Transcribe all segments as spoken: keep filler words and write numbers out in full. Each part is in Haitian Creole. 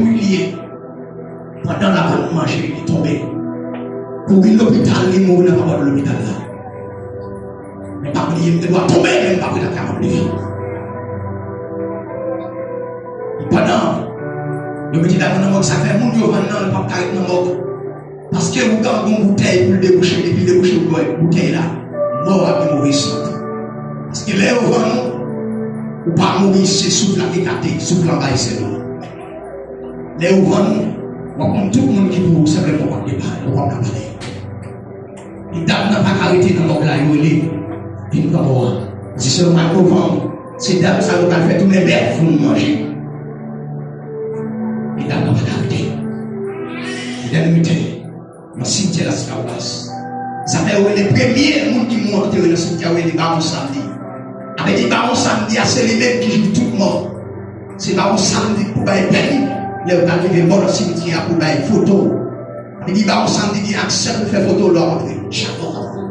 Wi, li ye. Pandan l ap manje, li tonbe. Kouri lopital, li mouri nan pòt lopital la. Men pa bliye, m te dwe tonbe, men m pa t kapab leve. Pandan yo mete dam nan nan mòg, sa fè moun yo vann nan, li p ap ka ret nan mòg. Paske ougan gon boutèy pou l debouche, depi l debouche boutèy la, mò ap gen move sant. Paske lè yo vann ou, ou pa mouri, se souf la ki ekate, souf la bay sèl ou. Lè yo vann ou, w ap konn tout moun ki pou ou, sèlman w ap gen pale, w ap ka pale. E dam nan pa ka rete nan mòg la, yo rele vin pran mò a. Di sèlman yo vann ou, se dam sa yo pral fè tounen bèf pou nou manje. E dam nan pa ka rete. Lè nou mete nan simityè Laskawlas. Sa fè yo rele premye moun ki mouri antere nan simityè a, yo rele Bawon Samdi. Sa vle di Bawon Samdi a, se li menm ki jwenn tout mò. Se Bawon Samdi k pou bay pèmi lè yo pral leve mò nan simityè a pou bay foto. Sa vle di Bawon Samdi gen aksè pou fè foto lè w ap antre. Chak mò k ap antre.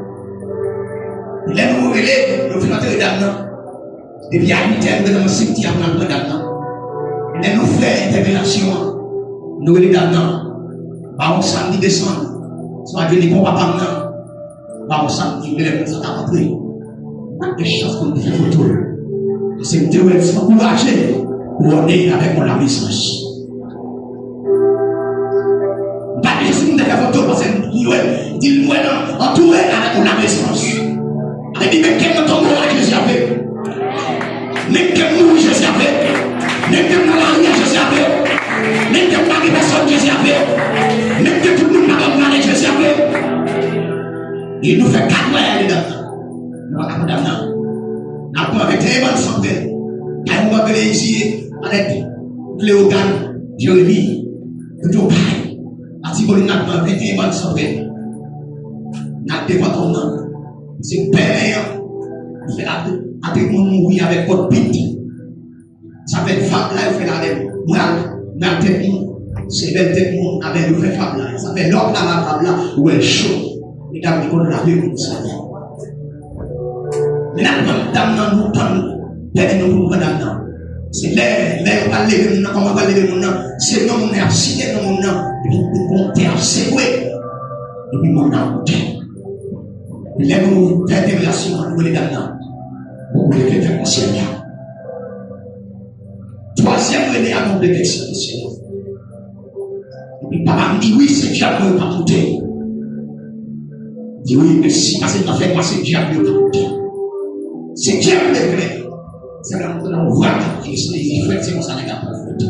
Lè nou rele, yo fin antere dam nan. Depi a uit è, nou gentan nan simityè a pou n al pran dam nan. Lè nou fè entèpelasyon an, nou rele dam nan. Bawon Samdi desann. Sa vle di bon papa m nan. Bawon Samdi, men lè moun sa t ap antre, m pa t gen chans pou m te fè foto l. Paske m te wè l se ankouraje, wòne avèk yon lamezans. M pa t bezwen moun te fè foto paske m di l, m di l m wè nan antoure avèk yon lamezans. Epi menm ke m nan tonbo a, Jezi ap veye. Menm ke m mouri, Jezi ap veye. Menm ke m nan lari a, Jezi ap veye. Menm ke m pa gen pèsòn, Jezi ap veye. Menm ke tout moun pa ban m valè, Jezi ap veye. E nou fè kat mwa andedan. Nou pa ka pran dam nan. N ap pran venteyen bann san frè. Kay mwen rele isi, anèt, Kleogan, Jeremi, Doudou Kay, Atibolin, n ap pran venteyen bann san frè. N ap devan tòm nan. Se pèlen an. Li fè la, ate moun mouri avèk kòd pit. Sa fè fab la, yo fè l avè m. Mwen al, mwen al tèt moun. Se bèl tèt moun avè yo fè fab la. Sa fè lòt la, la fab la, ou wè l cho. Medam, li konn lave moun sa. Men n ap pran dam nan, nou tann, pèmèt nou pou nou pran dam nan. Se lè, lè yo pral leve moun nan, kòman yo pral leve moun nan? Se non moun nan y ap site, non moun nan, epi pou kontè ap sekwe. Epi moun nan ap moute. Lè nou fè entèpelasyon an, nou rele dam nan. Bon, ou leve fè konsèy la. Twazyèm rele a, nou rele fè konsèy la. Epi papa m di, wi, se dyab yo k ap moute. Di, wi, men si pase nan fè kwa, se dyab yo k ap moute. Se dyab yo k ap moute. Se la montre nan vwa k ap fè, se frèt, se konsa nèg ap pran frèt.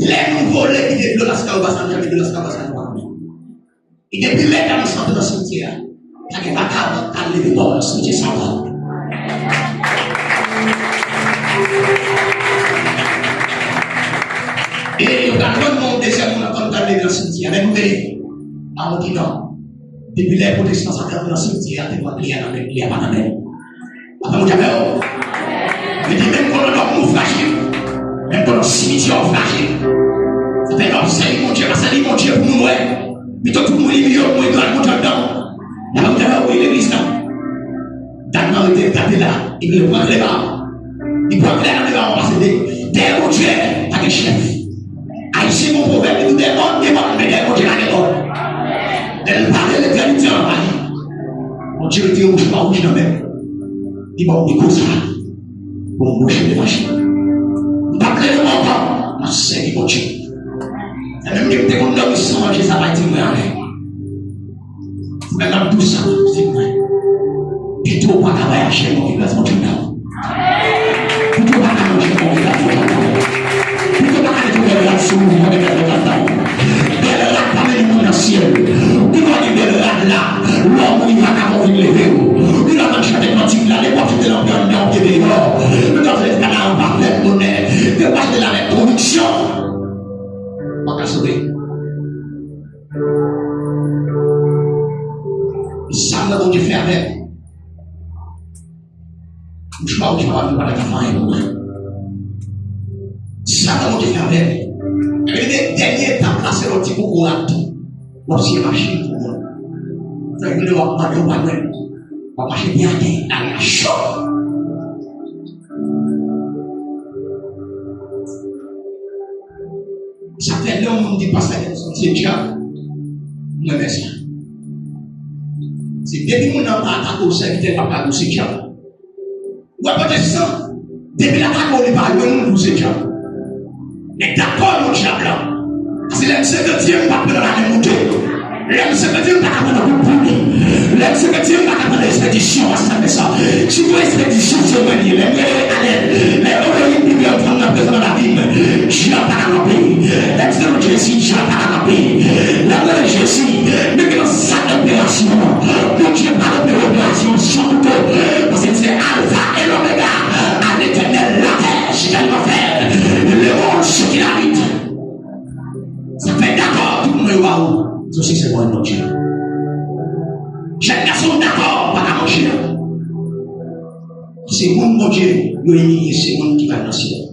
Lè nou vole kite dlo Laskawlas, nou kite dlo Laskawlas, nou pa konnen. E depi lè dam nan antre nan simityè a, pa gen vakabon k al leve mò nan simityè sa ankò. E yo pral rann mwen yon dezyèm moun ankò, m pral leve nan simityè a. Lè nou rele, pa yon ti tan. Depi lè pwotestan sa te antre nan simityè a, te pran kle a nan men, kle a pa nan men l. Papa Bondye avè w. Li di menm kòlondòm nou frajil, menm kòlondòm simityè w frajil. Sa fè n ap sèvi Bondye, pa sèvi Bondye pou moun wè. Pito tout moun imilye w, mwen gad Bondye anndan w. Papa Bondye avè w, wi, legliz la. Dam nan rete gade la, epi li pran kle ba w. Li pran kle nan men ba w, pase de, dèyè Bondye pa gen chèf. Ayisyen gen yon pwovèb, li di dèyè mòn gen mòn, men dèyè Bondye pa gen mòn. Lè l pale, letènite anvayi. Bondye mete yon mouchwa wouj nan men l. Li ba w mikwo sa a pou w mouche devan je. M p ap leve m ankò, m ap sèvi Bondye. E menm ke m te konn dòmi san manje, sa pa di mwen anyen. Mwen m ap di w sa, se mwen. Pito w pa ka vwayaje, mwen ki plas Bondye nan. Pito w pa ka manje, mwen ki plas Bondye nan. Pito w pa ka mete bèl rad sou ou, mwen ki plas Bondye nan. Bèl rad pa mennen moun nan syèl. Ou pa gen bèl rad la. Lè w mouri, vakabon vin leve w. Ou pa konn chante kantik la, lè w ap chante nan pye anndan, w pye deyò. Ou ta fè kanaran pa fèt bonè. Te w achte l avèk konviksyon. Ou pa ka sove. E sa m wè Bondye fè avè m. Mouchwa, mouchwa, nou pa ta ka fè anyen pou mwen. Sa k ap monte fè avè m. Ebyen, dènye etap la, se yon ti kokorat. W ap siye machin pou moun. Fè jounen w ap mande w pa jwenn. W ap mache byen atè, lari a cho. Sa fè lè yon moun di pastè Nelson se dyab, mwen renmen sa. Se depi moun nan pa atake w, sèvitè l p ap ka di w se dyab. Ou wè pwotestan, depi l atake w, li pa jwenn moun pou se dyab. Men dakò yon dyab la. Paske lè misye te di m pa pran nan lamen moute. Lè misye te di m pa ka pran nan kout pouli. Lè misye te di m pa ka pran nan espedisyon, paske sa fè sa. Si pou espedisyon, se mwen li ye. Lè mwen ale, lè yo vin pi byen pran nan prezan nan lavi m. Dyab pa ka kanpe. Lè misye te di Jezi, dyab pa ka kanpe. Lè mwen Jezi, men gen yon sal operasyon. Bondye pa opere operasyon san kouto. Paske se Alfa e Lomega. A Letènèl, latè, chita nan lanfè, leon, chita nan lit. Sa fè dakò tout moun yo ba ou. Sou si se mwen Bondye. Jèn gason dakò pa ka manje. Se moun Bondye yo imilye, se moun ki pral nan syèl.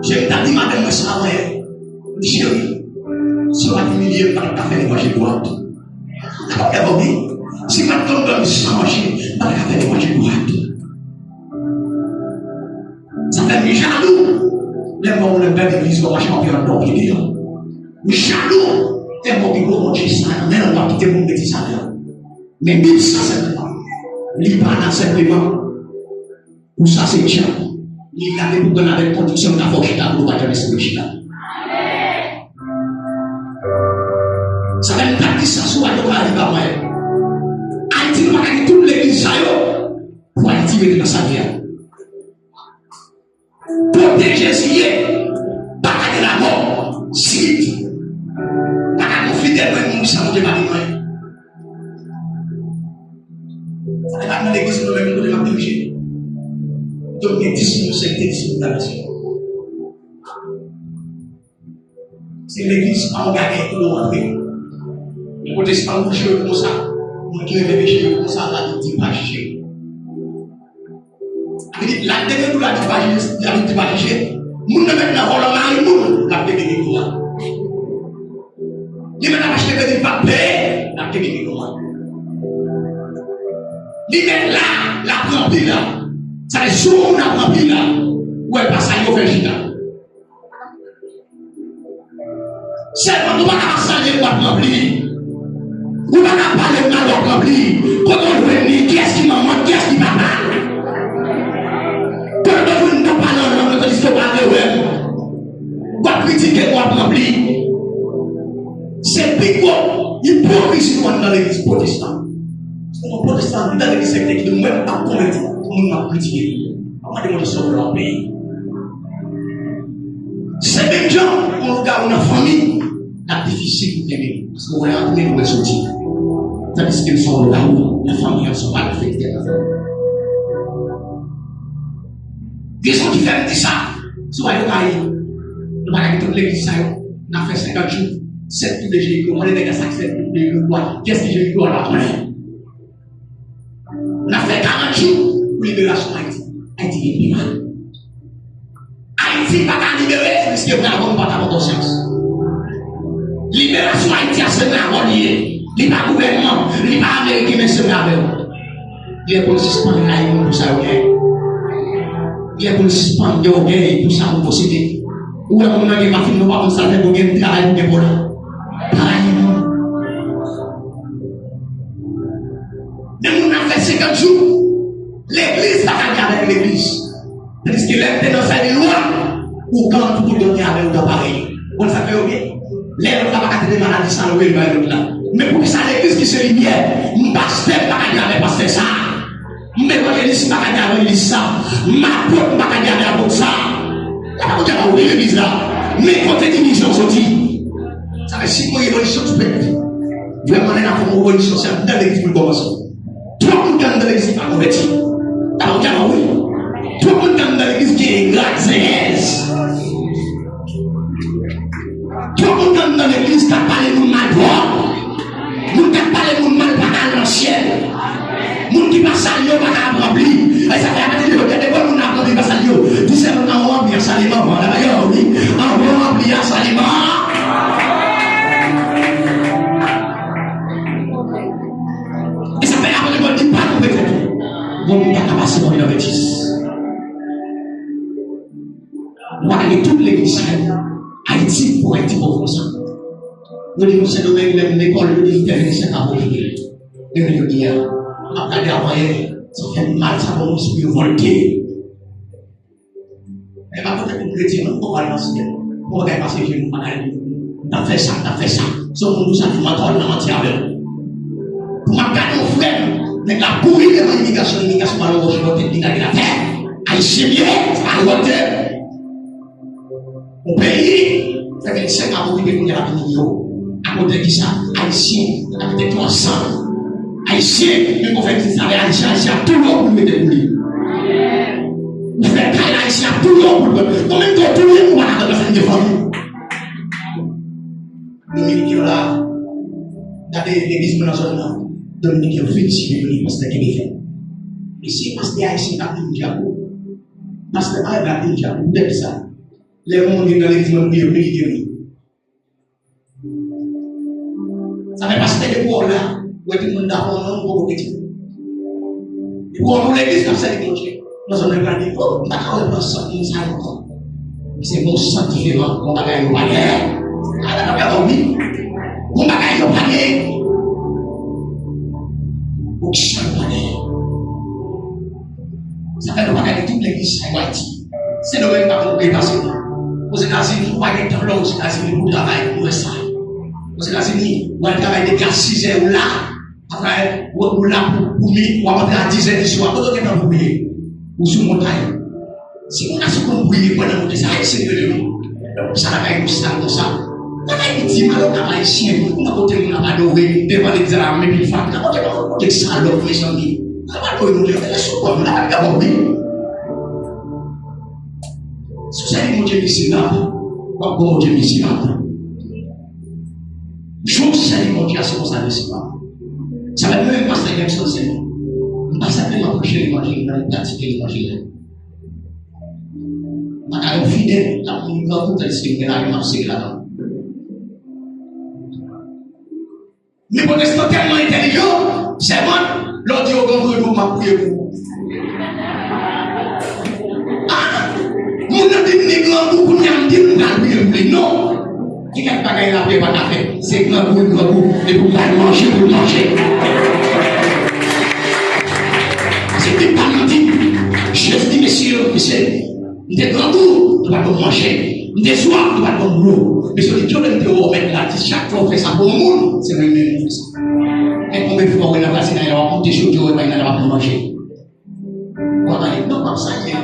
Jan m ta di madanm mwen sa avè, m di cheri, si w pa t imilye m, m pa t ka fè levanjil dwat. Dakò, dakò, wi. Si m pa t konn dòmi san manje, m pa t ka fè levanjil dwat. Sa fè m jalou. Lè m wè yon bèl legliz, m mache anpil anndan, anpil deyò. M jalou. Lè m wè yon gwo Bondye sa nan men l, w ap kite moun mete sa nan. Men Bib sa senpleman. Li pa la senpleman. Pou sa se dyab. Li la depi w konn avèk konviksyon, m ka fè w chita pou w pa janm espere chita. Sa fè m t ap di sa sou radyo Karaib la mwen. Ayiti, nou pa ka gen tout legliz sa yo pou Ayiti rete nan sa l ye a. Kote Jezi ye, pa ka gen lamò, sirit. Pa ka gon fidèl mwen mouri san Bondye pa di mwen. Sa te pa nan legliz mwen menm kote m ap dirije. Donk gen dis moun sèkte, dis moun tabèse. Se legliz pa yon bagay pou nou antre. Men pwotestan, nou cheve konsa. Moun ki renmen peche yo konsa, Labib di pa jije. Sa vle di, l ap teke tou, Labib pa jije, Labib di pa jije. Moun nan mèt nan vòlò mari moun, l ap teke mikwo a. Li mèt ap achte kredi, l p ap peye, l ap teke mikwo a. Li mèt la, l ap ranpli la. Sa vle di, si yon moun ap ranpli la, ou wè l pa salye, ou fè l chita. Sèlman, nou pa ka salye w ap ranpli. Ou pa ka pale mal w ap ranpli. Kote w jwenn li? Kiyès ki manman l? Kiyès ki papa l? Kote w jwenn nan pale an lang, tandis ke w pa vle wè m? W ap kritike m w ap ranpli. Se pi gwo ipokrizi nou wè nan legliz pwotestan. Se yon pwotestan anndan legliz sèkte ki di mwen m p ap konvèti, moun m ap kritike. M ap mande Bondye sove w nan peyi. Se menm jan yon lougawou nan fanmi, l ap difisil pou kenbe, paske w wè antre, w wè soti. Tandiske l se yon lougawou nan fanmi an, se yon malfektè nan fanmi. Rezon ki fè m di sa, sou Ayokay, nou pa ka gen tout legliz sa yo, n ap fè senkant jou, sèt tou de Jeriko, mande nèg la sa k fè sèt tou de Jeriko a, kiyès ki Jeriko a la konnen. N ap fè karant jou pou liberasyon Ayiti. Ayiti vin pi mal. Ayiti pa ka libere, piske Bravo pa ka pran konsyans. Liberasyon Ayiti a se Bravo li ye. Li pa gouvènman, li pa Ameriken, men se Bravo. Lè pou n sispann rayi moun pou sa yo genyen. Lè pou n sispann gen ògèy pou sa nou posede. Ou wè moun nan gen pa fin, nou pa konn sa l fè pou gen travay pou gen pwoblèm. Pa rayi moun. Men moun nan fè senkant jou, legliz pa ka gen avèk legliz. Tandiske lè m te nan sèvis lwa, ougan tout moun te avè ougan parèy. Ou konn sa k fè yo byen? Lè lòt la pa ka trete maladi sa, yo rele bay lòt la. Men poukisa legliz ki se limyè, m pastè m pa ka gen avèk pastè sa? M evanjelis m pa ka gen avèk evanjelis sa? M apot m pa ka gen avèk apot sa? La pa pou di a ouvri legliz la. Men kote divizyon soti? Sa fè si mwen revolisyon sou pèp. Vrèman, lè n ap fè yon revolisyon, se anndan legliz pou l kòmanse. Twòp moun k anndan legliz ki pa konvèti. Sa pa yon dyaman, wi. Twòp moun k anndan legliz gen grazèyèz. Twòp moun k anndan legliz k ap pale moun mal twòp. Moun k ap pale moun mal pa ka al nan syèl. Moun ki pa salye yo pa ka ap ranpli. E sa fè apati de jodi a, depi w wè moun ap ranpli pa salye yo, di sèlman anvan w ranpli a salye manman w, la pa yo, wi. Anvan w ranpli a salye manman. E sa fè apre lekòl di pa koupe tèt ou. Bon, moun pa ka pase mwen nan betiz. Ou pa ka gen tout legliz sa yo. Ayiti, pou Ayiti, pou konsa. Yo di nou Sendomeng, menm lekòl, yo di nou fè vennsenk avril. Depi jodi a, m ap gade avan yè, sa fè m mal, sa fè m espri revòlte. Men pa kontan pou kretyen, non, pou pale nan syèl. Pou bagay pase je nou, bagay, m t ap fè sa, m t ap fè sa. Se yon moun konsa ki mantò nan manti avè w. Pou m ap gade yon frè m, nèg la kouri devan imigrasyon, imigrasyon pa nan woch bò tèt li gade atè. Ayisyen m ye, pa wote. Yon peyi, fè vennsenk ap okipe kounye a l ap imilye w. Akoz de kisa? Ayisyen, yo ka mete tèt yo ansanm. Ayisyen, menm kon fè biznis avè Ayisyen, Ayisyen ap touye w pou l mete pou li. Ou fè kay la, Ayisyen ap touye w pou l pran. Konbyen de touye ou pa ka fè de fanmi? Dominiken yo la, gade legliz mwen nan zòn nan. Dominiken yo fin simen yo, pastè kenbe fè. E se pastè ayisyen k ap vin djab ou. Pastè pa vle ap vin djab ou, poutèt sa. Lè yon moun vin nan legliz mwen, priye pou li geri. Sa fè pastè depi w la, ou wè timoun dakò non, ou poko kretyen. Depi w nan legliz k ap sèvi Bondye, nan zòn nan pral di, oh, m pa ka wè pran sant moun sa yo ankò. Se bon sant diferan, bon bagay yo pa gen. Ala bagay yo wi. Bon bagay yo pa gen. Bon san yo pa gen. Sa fè nou pa gade tout legliz sa yo Ayiti. Sendomeng pa konn pase non. Ozetazini, ou pa gen tan lè Ozetazini pou travay pou wè sa. Ozetazini, ou al travay depi a sizè ou la, apre ou, ou la pou, pou mi, w ap antre a dizè di swa, kote w gen tan pou priye? Ou sou montay. Si moun nan sou konn priye pandan monte sa, se ke li. Sa la kay nou sal konsa. Nan Ayiti, malè w ka ayisyen, moun nan kote moun ap adore, devan legliz la, men pil fatra. Kote, kote salòp, mezanmi. Sa pa adore nou, men sou kò nou, la pa gade wi. Si w sèvi Bondye mizerab, w ap gon Bondye mizerab. Jou w sèvi Bondye a, se konsa l ye, se pa. Sa fè mwen menm pastè Jackson Senlon, m pa senpleman preche levanjil, men m pratike levanjil la. M pa ka yon fidèl k ap mouri grangou tandiske m gen lajan m ap sere ladan l. Men pwotestan tèlman entèlijan, sèvant, lè w di yo grangou, yo di w m ap priye pou ou. Ah! Moun nan di m li grangou, kounye a m di l m pral priye pou li. Non! Ki kèk bagay lapè pa ka fè? Se grangou l grangou, epi w pral manje pou l manje. Se Bib pa m nan di m, Jezi di mesye yo, mesye, m te grangou, nou pa t ban m manje. M te swaf, nou pa t ban m dlo. Mesye yo di, Djòlè, m te wè w mèt la, di chak fwa w fè sa pou yon moun, se mwen menm ou fè sa. Men konbyen fwa w wè nan Vazinay la, w ap monte chodye, w wè Vazinay la, w ap pran manje. W ap ale, non, w ap salye.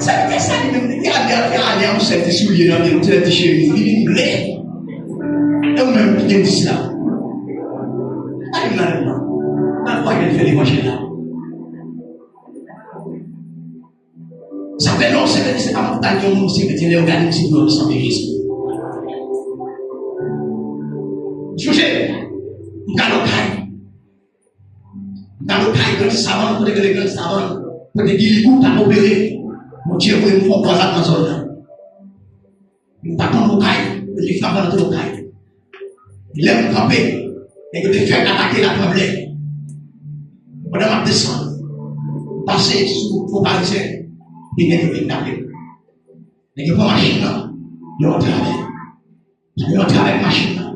Sa li te salye menm, li te ale, ale, ale, yon sèl ti soulye nan pye l, yon sèl ti chemiz, li vin ble. E ou menm ki gen dis la. Ale nan lèv la. Nan kwa gen fè levanjil la. Sa fè non, se ke se pa pou ta gen moun se ke te lè yo gade misye pou yo sanble Jezi. Sonje, m pral Okay. M pral Okay, Grand Savann, kote ke Grand Savann, kote Guy Ligou t ap opere. Bondye voye m fè yon kwazad nan zòn nan. M pa konn Okay, men li frape antre Okay. Lè m kanpe, nèg yo te fèk atake Latranblè. Pandan m ap desann, m pase sou Fò Parizyen, epi nèg yo kidnape m. Nèg yo pran machin nan, yo antre avè l. Yo antre avèk machin nan.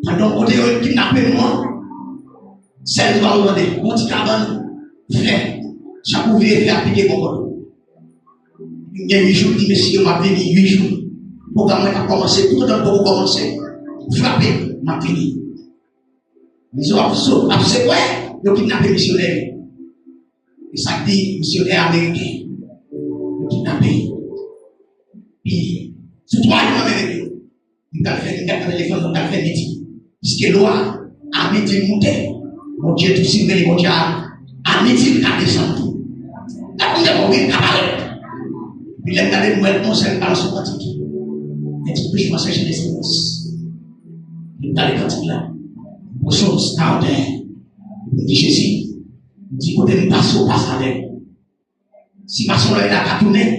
Pandan kote yo kidnape nou an, sèl zwa ou tande, yon ti kabann fè, chak ou vire fè ap pike bò kò w. M gen uit jou, m di mesye yo m ap vini, uit jou. Pwogram mwen ap kòmanse, toutotan l poko kòmanse, frape, m ap vini. Mesye yo ap so-, ap sekwe, yo kidnape misyonè yo. E sa k di misyonè ameriken, yo kidnape. Pi, sou twa jou nan men nèg yo. M t al fè, m t al nan telefòn, m t al fè miting. Piske lwa a, a midi l moute. Bondye tou, si m rele Bondye a, a midi l ka desann tou. Gade Bondye bon, wi, l ka parèt. Epi lè m gade, m wè l konsa, l balans yon kantik. Mwen di, Bondye, mwen chèche lesperans. M tande kantik la. Psaume quarante et un. M di, Jezi, m di, kote m pase, ou pase avè m. Si mason lòy la ka tounen,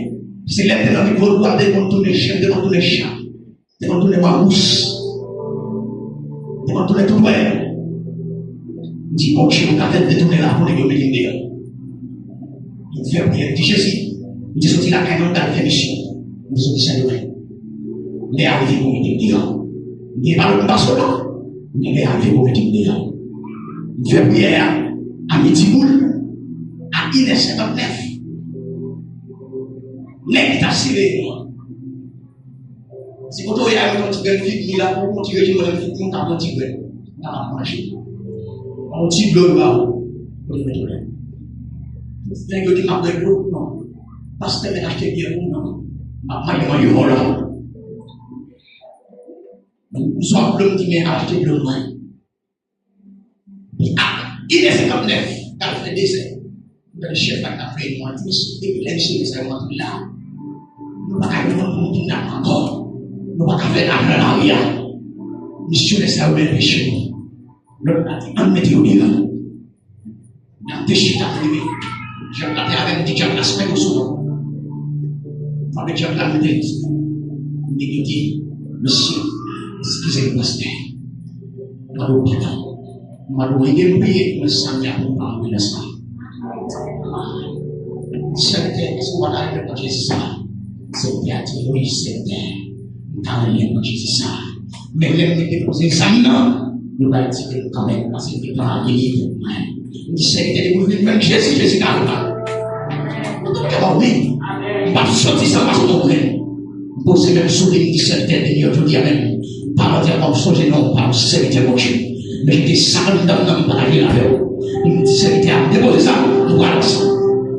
se lè m te nan Vikwo Dwa, m te konn tounen chen, m te konn tounen chat, m te konn tounen wawous, m te konn tounen tout wè. M di, Bondye, ou ka fè m te tounen la pou nèg yo mete m deyò. M fè priyè, m di, Jezi, m te soti lakay mwen, m t al fè misyon. M soti Sendomeng. Lè a rive pou mete m deyò. M gen pa lòt m pase w la. Men lè a rive pou mete m deyò. M fè priyè a, a midi boul, a inè senkantnèf. Nèg ki t ap siveye nou an. Si kote w ye a, yo mete yon ti grenn figi la, pou yon ti rejim, mwen menm figi m, m ta pran ti grenn. M ta pran manje. Yon ti dlo yo ba ou. Kote mete w la. Nèg yo di m ap bwè dlo, non. Pastè mèt achte byè pou m, non. M ap manje manje vòlò. M swa dlo, m di men achte dlo mwen. Li ap inè senkantnèf, l al fè dezè. M tande chèf la k ap veye nou an, di, "Mesye, depi lè misyonè sa yo antre la, nou pa ka jwenn moun pou nou kidnape ankò. Nou pa ka fè lajan nan lari a. Misyonè sa yo vin anpeche nou." Lòt la di, "Ann mete yo deyò." N ap te chita pou li. Dyab la te avè m, di dyab la, "Sipèt ou sou non." Pandan dyab la mete l, nèg yo di, "Mesye, eskize m, pastè. Mande w padon. Mande w ede m priye pou m santi a pou m pa mouri nan sa." Sèvitè, èske w pa ta renmen pran Jezi sa? Sèvitè a di, "Wi, sèvitè. M ta renmen pran Jezi sa." Men lè m te poze zam nan, yo bay ti kè kanmenm, paske m te pran abilite mwen. M di, "Sèvitè, depi w vin jwenn Jezi, Jezi ka repa." Mwen te kapab wi. M p ap soti san m pa sot yon grenn. M poze men m sou li, m di, "Sèvitè, depi jodi a menm, pa mande ankò, m sonje non w, pa m sèvitè Bondye." Men te sa anndan m nan, m pataje l avè w. M di, "Sèvitè a, m depoze zam, m pral ansanm."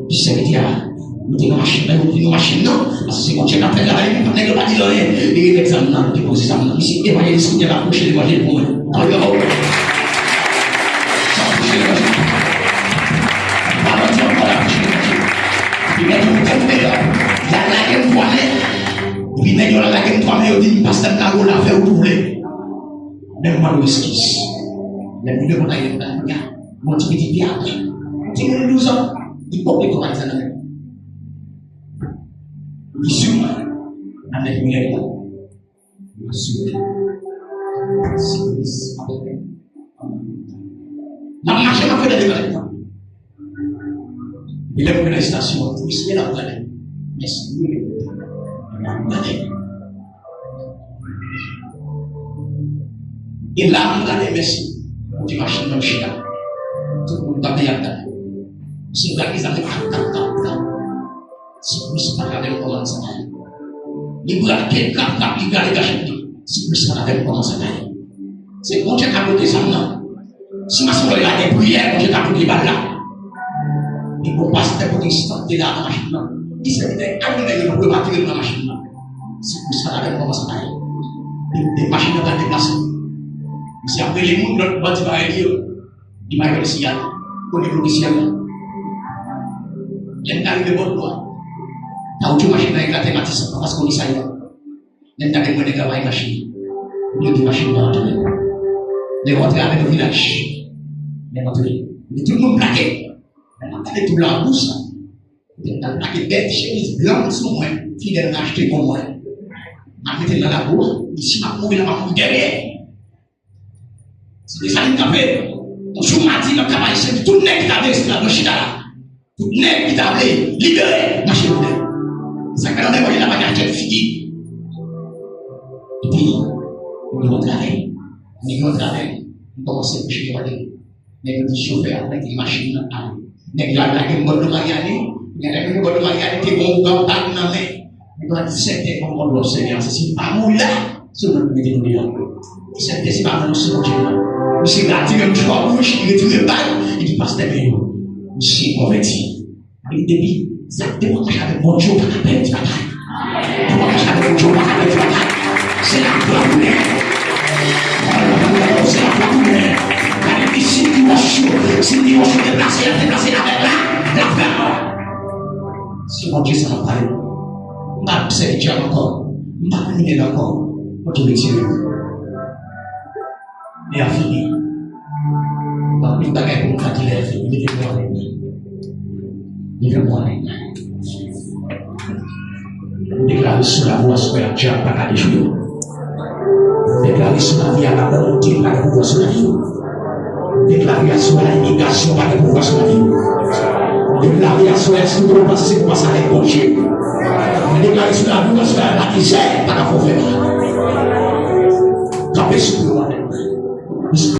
Di sèvitè a, "Mete nan machin nan, yo mete nan machin nan, paske se Bondye k ap fè travay li, nèg yo pa di l anyen." Li remèt zam nan, li depoze zam nan. Misye evanjelis kounye a, l ap pwoche levanjil pou mwen. Alelouya. L ap pwoche levanjil. Pa mande ankò, l ap pwoche levanjil. Li mete yon tèt deyò, l al lage m twa men. Epi nèg yo al lage m twa men, yo di m, "Pastè, m lage w la, fè ou tou vle." Men m mande w eskiz. Lè m rive kòt la, yo di m, "Gad, yon ti pitit ki atè." Timoun douz an, li pòte kòb sa nan men. Li sou mwen. Nan men mwen la. Li sou mwen. Sipris avèk mwen. M ap mache, m ap fè de devan. Epi lè m rive nan estasyon an, tou misye la ap gade. Mèsi, wi, wi. L ap gade. E la m gade, mèsi. Kote machin nan chita. Tout moun kanpe y ap gade. Si w gade zam nan, tap, tap, tap, tap. Si Kris pa t avè m, kòman sa ta ye? Li brake krap, krap, li gade gachèt li. Si Kris pa t avè m, kòman sa ta ye? Se Bondye k ap pote zam nan. Si mason yo lage priyè, Bondye ka pote bal la. Li bon pastè pote sitante la nan machin nan. Li sèvitè al nan yo pou yo pa tire l nan machin nan. Si Kris pa t avè m, kòman sa ta ye? Li pote machin nan pral deplase. Misye ap rele moun, lòt bandi parèy li yo. Li pa jwenn siyal. Kote bloke siyal la? Lè m ta rive bò dlo a, ta ou tchou machin nan eklate Matis anfas komisarya. Lè m ta gen mwen nèg la bay machin. Yo di machin nan antre. Lè yo antre avè nou vilaj. Lè m antre. Epi tout moun plake. Lè m ap gade tou labous la. Epi m t al plake bèl chemiz blan sou mwen. Fidèl achte pou mwen. M ap mete l nan labou a. Epi si m ap mouri la, m ap mouri dèyè. Se de sa li kanpe. Yon jou madi nan Kap Ayisyen, tout nèg ki ta vle esklav yo chita la. Tout nèg ki ta vle libere, mache pou nèg. Sa k fè nan levanjil la pa gen achte figi. Epi, nèg yo antre avè m. Nèg yo antre avè m. M kòmanse preche levanjil. Nèg yo di chofè a mete machin nan ale. Nèg yo al lage m bò dlo Maryani. Nèg yo bò dlo Maryani te gen yon ougan bag nan men. Nèg yo di sèvitè, ban m kòd w ap sèvi a, se si m pa mouri la, se ou menm ki mete nou deyò. Sèvitè, se pa mwen, se Bondye m nan. Misye retire mouchwa wouj, li retire bag, li di pastè men yo. Misye konvèti. Li depi sa te pran mache avèk Bondye, ou pa ka pèdi batay. Ou pa ka mache avèk Bondye, ou pa ka pèdi batay. Se la pou la pou lè. Se la pou la pou lè. Gade li, si li wòch yo, si li wòch yo deplase, y ap deplase avèk la, l ap fè. Se Bondye sa m ap pale. M pa sèvi dyab ankò. M pa kriminèl ankò. Bondye retire m. Li a fini. Anpil bagay pou m ka di lè fini. Leve mwen avèk mwen. Leve mwen avèk mwen. M deklare sou lavi w aswè a, dyab pa ka dejwe w. M deklare sou lavi a, lanmò Bondye pa gen pouvwa sou lavi w. M deklare aswè a, imigrasyon pa gen pouvwa sou lavi w. M deklare aswè a, si w panse se pou pase avèk Bondye. M deklare sou Ou pa se pa mizè, pa ka fè mal. Kanpe sou pye w.